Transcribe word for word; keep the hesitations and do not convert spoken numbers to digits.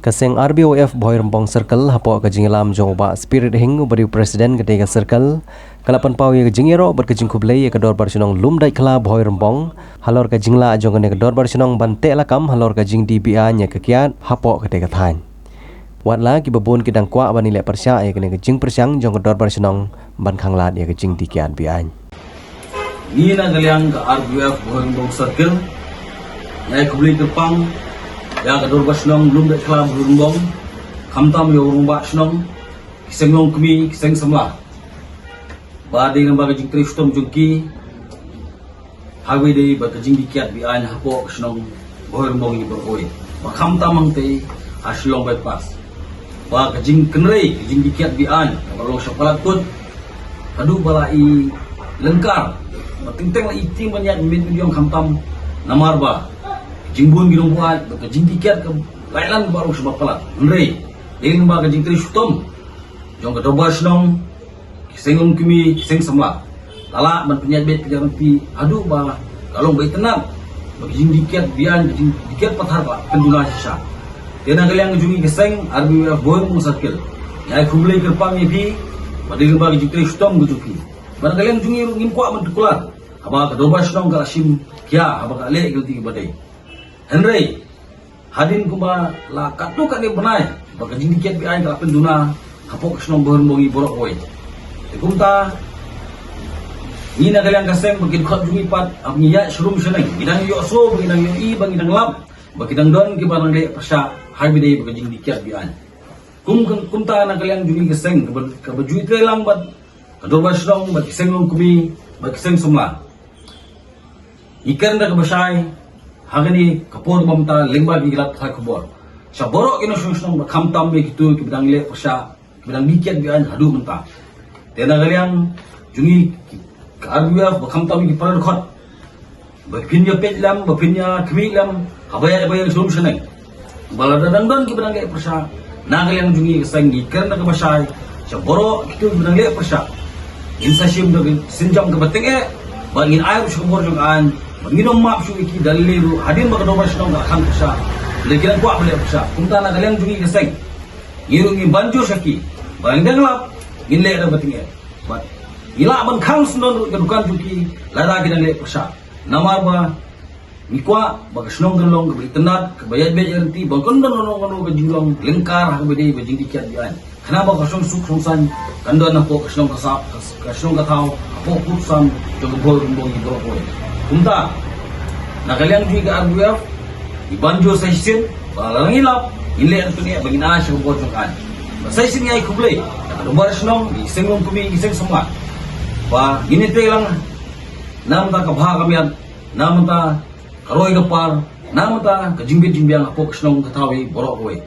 Ka seng R B Y F Bhoirymbong Circle hapoh ka jingïalam jong u Bah Spirit Hing uba dei u President katei ka Circle, ka la pynpaw ïa ka jingïaroh bad ka jingkhublei ïa ka Dorbar Shnong Lumdaitkhla Bhoirymbong halor ka jinglah jong kane ka Dorbar Shnong ban teh lakam halor ka jingdie be-aiñ ïa ka kiad hapoh katei ka thaiñ. Watla kiba bun ki dang kwah ban ïaleh pyrshah ïa kane ka jingpyrshang jong ka Dorbar Shnong ban khanglad ïa ka jingdie kiad be-aiñ. Ngi na ka liang ka R B Y F Bhoirymbong Circle, ngi ai khublei kyrpang ïa ka Dorbar Shnong Lumdaitkhla Bhoirymbong, khamtam ïa u Rangbah Shnong, ki seng longkmie, ki seng samla, ba dei lyngba ka jingtrei shitom jong ki, ha kaba dei bad ka jingdie kiad be-aiñ hapoh ka shnong Bhoirymbong Ïeiborohwei, ba khamtam hangtei ha Shillong Bypass. Ba ka jingkynrei ka jingdie kiad be-aiñ kaba long sha palat kut, haduh ba la i lyngkar, ba teng teng la i tieng ban ïaid miet miet ïong khamtam, namar ba ka jingbun ki nongbuaid bad ka jingdie kiad ka lait lan ba long sha palat. Hynrei dei lyngba ka jingtrei shitom jong ka Dorbar Shnong, ki seng longkmie, ki seng samla, la lah ban pynïaid beit pynïaid ryntih haduh ba ka long ba itynnad, ba ka jingdie kiad be-aiñ, ka jingdie kiad pathar ka la pynduna shisha. Te na ka liang jong ngi ka seng R B Y F Bhoirymbong Circle, ngi ai khublei kyrpang ïa phi ba dei lyngba ka jingtrei shitom ka jong phi. Bad na ka liang jong ngi ruh ngim kwah ban tuklar haba ka Dorbar Shnong ka la shim khia, haba ka la leh ïa ka lynti kaba dei. Hynrei hadien kumba la katto katne bnai ba ka jingdie kiad be-aiñ ka la pynduna hapoh ka shnong Bhoirymbong Ïeiborohwei. Te kumta ngi na ka liang ka seng bad ki dkhot jong ngi pat, haba ngi ïaid sharum shaneng, ngi dang ïohsngew, ba ngi dang ïohi, ba ngi dang lap ba ki dang don kiba dang leh pyrshah ha kaba dei bad ka jingdie kiad be-aiñ. Kum, kumta na ka liang jong ngi ka seng kaba, kaba ju ïatrei lang bad ka Dorbar Shnong, bad ki seng longkmie, bad ki seng samla, ngi kren da kaba shai ha kane ka por ba mynta lyngba ki lad pathai khubor sha baroh ki nongshong shnong, ba khamtam ïa kito kiba dang leh pyrshah, kiba dang die kiad be-aiñ haduh mynta. Te na ka liang jong ngi ka R B Y F, ba khamtam ïa ki para dkhot, ba phin ïa peit lem, ba phin ïa khmih lem haba ïaid ba ïaid sharum shaneng, ba lada dang don kiba dang leh pyrshah, na ka liang jong ngi ka seng ngi kren da kaba shai sha baroh kito kiba dang leh pyrshah. Ngin sa shim da ka sienjam kaba tyngeh, ba ngin ai ruh sha ka bor jong ka aiñ, ba ngin ym map shuh ïa ki, da lei lei ruh hadien ba ka Dorbar Shnong ka la khang pyrshah, lada ki dang kwah ban leh pyrshah. Kumta na ka liang jong ngi ka seng, ngi ruh ngin ban jur sha ki ba lada ki dang lap, ngin leh da kaba tyngeh. Bad ngi lah ban khang syndon ruh ka dukan jong ki lada ki dang leh pyrshah. Namar ba ngi kwah ba ka shnong kan long kaba itynnad, kaba ïaid beit ïaid ryntih, ba kan don kano kano ka jinglong lyngkar ha kaba dei bad jingdie kiad be-aiñ. Khnang ba ka shongsuk shongsaiñ kan don hapoh ka shnong ka sa-, ka, ka shnong ka thaw, hapoh ka pud ka sam jong ka Bhoirymbong Ïeiborohwei. Kumta na ka liang jong ngi ka R B Y F, ngi ban jur sa shisien ba lada ngi lap, ngin leh da kaba tyngeh, ba ngin ai sha ka bor jong ka aiñ. Bad sa shisien ngi ai khublei ïa ka Dorbar Shnong, ki seng longkmie, ki seng samla, ba ngin ïatrei lang na bynta ka bha ka miat, na bynta ka roi ka par, na bynta ka jingbit jingbiang hapoh ka shnong ka thaw Ïeiborohwei.